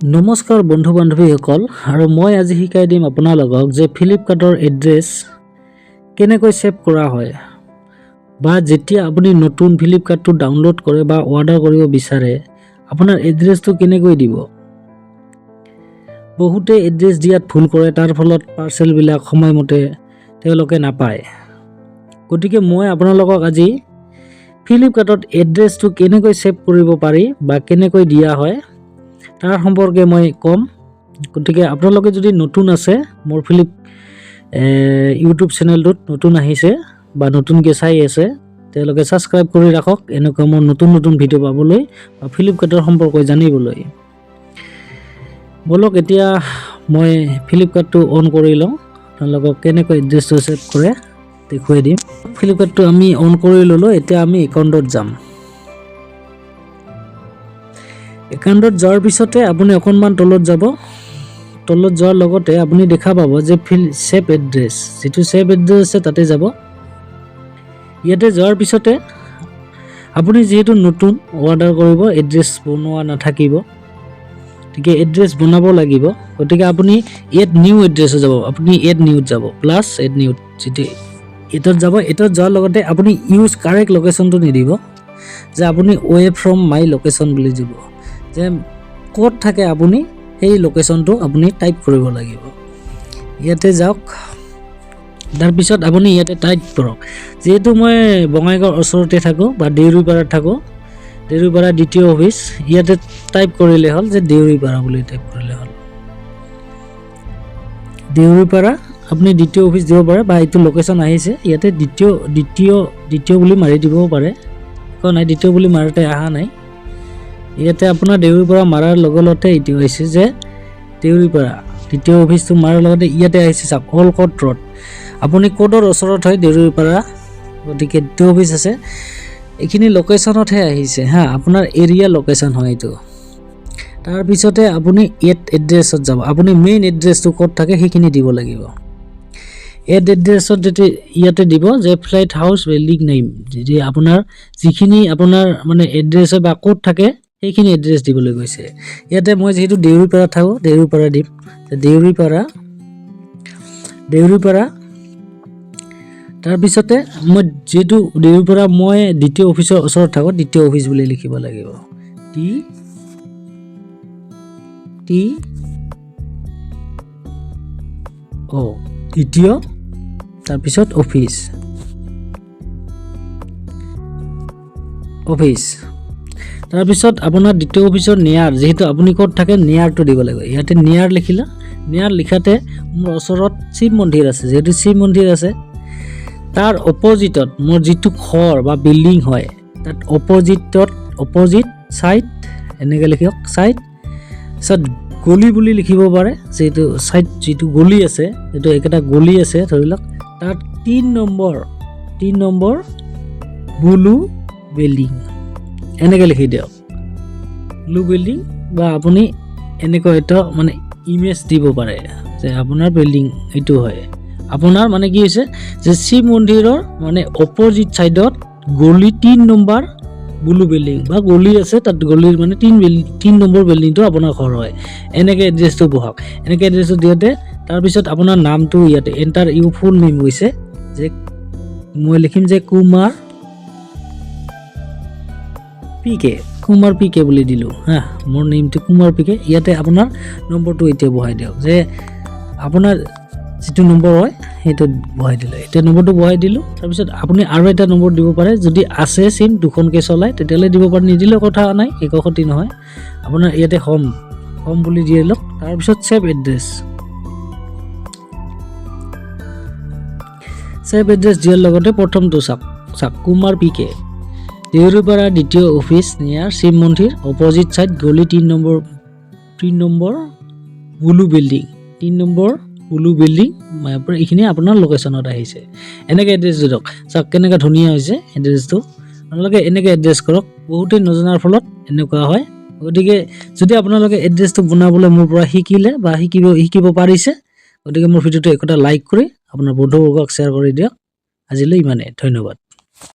নমস্কাৰ বন্ধু বান্ধৱীসকল, আৰু মই আজি শিকাই দিম আপোনালোকক যে ফ্লিপকাৰ্টৰ এড্ৰেছ কেনেকৈ ছেভ কৰা হয় বা যেতিয়া আপুনি নতুন ফ্লিপকাৰ্টটো ডাউনলোড কৰে বা অৰ্ডাৰ কৰিব বিচাৰে, আপোনাৰ এড্ৰেছটো কেনেকৈ দিব। বহুতে এড্ৰেছ দিয়াত ভুল কৰে, তাৰ ফলত পাৰ্চেলবিলাক সময়মতে তেওঁলোকে নাপায়। গতিকে মই আপোনালোকক আজি ফ্লিপকাৰ্টত এড্ৰেছটো কেনেকৈ ছেভ কৰিব পাৰি বা কেনেকৈ দিয়া হয়, তাৰ সম্পৰ্কে মই ক'ম। গতিকে আপোনালোকে যদি নতুন আছে, মোৰ ইউটিউব চেনেলটোত নতুন আহিছে বা নতুনকৈ চাই আছে, তেওঁলোকে ছাবস্ক্ৰাইব কৰি ৰাখক এনেকুৱা মোৰ নতুন নতুন ভিডিঅ' পাবলৈ বা ফ্লিপকাৰ্টৰ সম্পৰ্কে জানিবলৈ। ব'লক, এতিয়া মই ফ্লিপকাৰ্টটো অন কৰি লওঁ, আপোনালোকক কেনেকৈ এড্ৰেছটো ছেভ কৰে দেখুৱাই দিম। ফ্লিপকাৰ্টটো আমি অন কৰি ল'লোঁ। এতিয়া আমি একাউণ্টত যাম। একাউণ্টত যোৱাৰ পিছতে আপুনি অকণমান তলত যাব। তলত যোৱাৰ লগতে আপুনি দেখা পাব যে ছেভ এড্ৰেছ, যিটো ছেভ এড্ৰেছ আছে, তাতে যাব। ইয়াতে যোৱাৰ পিছতে আপুনি যিহেতু নতুন অৰ্ডাৰ কৰিব, এড্ৰেছ বনোৱা নাথাকিব, গতিকে এড্ৰেছ বনাব লাগিব। গতিকে আপুনি এড নিউ এড্ৰেছত যাব। আপুনি এড নিউত যাব, প্লাছ এড নিউত যিটো এটোত যাব। এটোত যোৱাৰ লগতে আপুনি ইউজ কাৰেক্ট লোকেশ্যনটো নিদিব, যে আপুনি ৱে ফ্ৰম my location বুলি দিব, যে ক'ত থাকে আপুনি সেই লোকেশ্যনটো আপুনি টাইপ কৰিব লাগিব। ইয়াতে যাওক, তাৰপিছত আপুনি ইয়াতে টাইপ কৰক। যিহেতু মই বঙাইগাঁৱৰ ওচৰতে থাকোঁ বা দেউৰীপাৰাত থাকোঁ, দেউৰীপাৰা দ্বিতীয় অফিচ, ইয়াতে টাইপ কৰিলে হ'ল যে দেউৰীপাৰা বুলি টাইপ কৰিলে হ'ল। দেউৰীপাৰা আপুনি দ্বিতীয় অফিচ দিব পাৰে বা এইটো লোকেশ্যন আহিছে, ইয়াতে দ্বিতীয় দ্বিতীয় দ্বিতীয় বুলি মাৰি দিবও পাৰে, একো নাই। দ্বিতীয় বুলি মাৰোঁতে অহা নাই। ইয়াতে আপোনাৰ দেউৰীপাৰা মাৰাৰ লগে লগতে এইটো আহিছে যে দেউৰীপাৰা দ্বিতীয় অফিচটো মাৰাৰ লগতে ইয়াতে আহিছে। চাওক, অল কোৰ্ট ৰোড, আপুনি কোৰ্টৰ ওচৰত হয় দেউৰীপাৰা, গতিকে দ্বিতীয় অফিচ আছে। এইখিনি লোকেশ্যনতহে আহিছে হা, আপোনাৰ এৰিয়া লোকেশ্যন হয় এইটো। তাৰপিছতে আপুনি এড এড্ৰেছত যাব। আপুনি মেইন এড্ৰেছটো ক'ত থাকে, সেইখিনি দিব লাগিব। এড এড্ৰেছত যেতিয়া ইয়াতে দিব যে ফ্লেট, হাউচ, বিল্ডিং নেম, যে আপোনাৰ যিখিনি আপোনাৰ মানে এড্ৰেছ বা ক'ত থাকে, সেইখিনি এড্ৰেছ দিবলৈ কৈছে। ইয়াতে মই যিহেতু দেউৰীপাৰাত থাকোঁ, দেউৰীপাৰা দিম। দেউৰীপাৰা, দেউৰীপাৰা। তাৰপিছতে মই যিহেতু দেউৰীপাৰা, মই দ্বিতীয় অফিচৰ ওচৰত থাকোঁ, দ্বিতীয় অফিচ বুলি লিখিব লাগিব। টি টি অ' দ্বিতীয়, তাৰপিছত অফিচ, অফিচ। তাৰপিছত আপোনাৰ দ্বিতীয় অফিচৰ নিয়াৰ, যিহেতু আপুনি ক'ত থাকে, নিয়াৰটো দিব লাগিব। ইয়াতে নিয়াৰ লিখিলা। নিয়াৰ লিখাতে মোৰ ওচৰত শিৱ মন্দিৰ আছে, যিহেতু শিৱ মন্দিৰ আছে, তাৰ অপজিটত মোৰ যিটো ঘৰ বা বিল্ডিং হয়, তাত অপজিটত, অপজিট ছাইড এনেকৈ লিখক, ছাইড। তাৰপিছত গলি বুলি লিখিব পাৰে, যিটো ছাইড, যিটো গলি আছে, যিটো একেটা গলি আছে ধৰি লওক, তাত 3 নম্বৰ, 3 নম্বৰ ব্লু বিল্ডিং এনেকৈ লিখি দিয়ক। ব্লু বিল্ডিং বা আপুনি এনেকৈ এটা মানে ইমেজ দিব পাৰে যে আপোনাৰ বিল্ডিং এইটো হয়। আপোনাৰ মানে কি হৈছে যে শিৱ মন্দিৰৰ মানে অপজিট ছাইডত গলি 3 নম্বৰ ব্লু বিল্ডিং বা গলি আছে, তাত গলিৰ মানে 3 নম্বৰ বিল্ডিংটো আপোনাৰ ঘৰ হয়। এনেকৈ এড্ৰেছটো বহাওক। এনেকৈ এড্ৰেছটো দিওঁতে তাৰপিছত আপোনাৰ নামটো ইয়াতে এণ্টাৰ ইউ ফুল নেম হৈছে যে মই লিখিম যে Kumar P K, Kumar P K বুলি দিলোঁ হা। মোৰ নেমটো কুমাৰ পি কে। ইয়াতে আপোনাৰ নম্বৰটো এতিয়া বহাই দিয়ক, যে আপোনাৰ যিটো নম্বৰ হয়, সেইটো বহাই দিলে। এতিয়া নম্বৰটো বহাই দিলোঁ। তাৰপিছত আপুনি আৰু এটা নম্বৰ দিব পাৰে, যদি আছে চিম দুখনকৈ চলায়, তেতিয়াহ'লে দিব পাৰে, নিদিলেও কথা নাই, একো ক্ষতি নহয় আপোনাৰ। ইয়াতে হোম হোম বুলি দিয়ে লওক। তাৰপিছত ছেভ এড্ৰেছ। ছেভ এড্ৰেছ দিয়াৰ লগতে প্ৰথমটো চাওক, চাওক, কুমাৰ পি কে, দেউৰীপাৰা দ্বিতীয় অফিচ, নিয়াৰ শিৱ মন্দিৰ, অপজিট ছাইড গলি 3 number, 3 number blue building, 3 number blue building. এইখিনি আপোনাৰ লোকেশ্যনত আহিছে। এনেকৈ এড্ৰেছ দিয়ক। চাওক, কেনেকৈ ধুনীয়া হৈছে এড্ৰেছটো। আপোনালোকে এনেকৈ এড্ৰেছ কৰক। বহুতে নজনাৰ ফলত এনেকুৱা হয়। গতিকে যদি আপোনালোকে এড্ৰেছটো বনাবলৈ মোৰ পৰা শিকিলে বা শিকিব শিকিব পাৰিছে, গতিকে মোৰ ভিডিঅ'টো একোটা লাইক কৰি আপোনাৰ বন্ধুবৰ্গক শ্বেয়াৰ কৰি দিয়ক। আজিলৈ ইমানেই, ধন্যবাদ।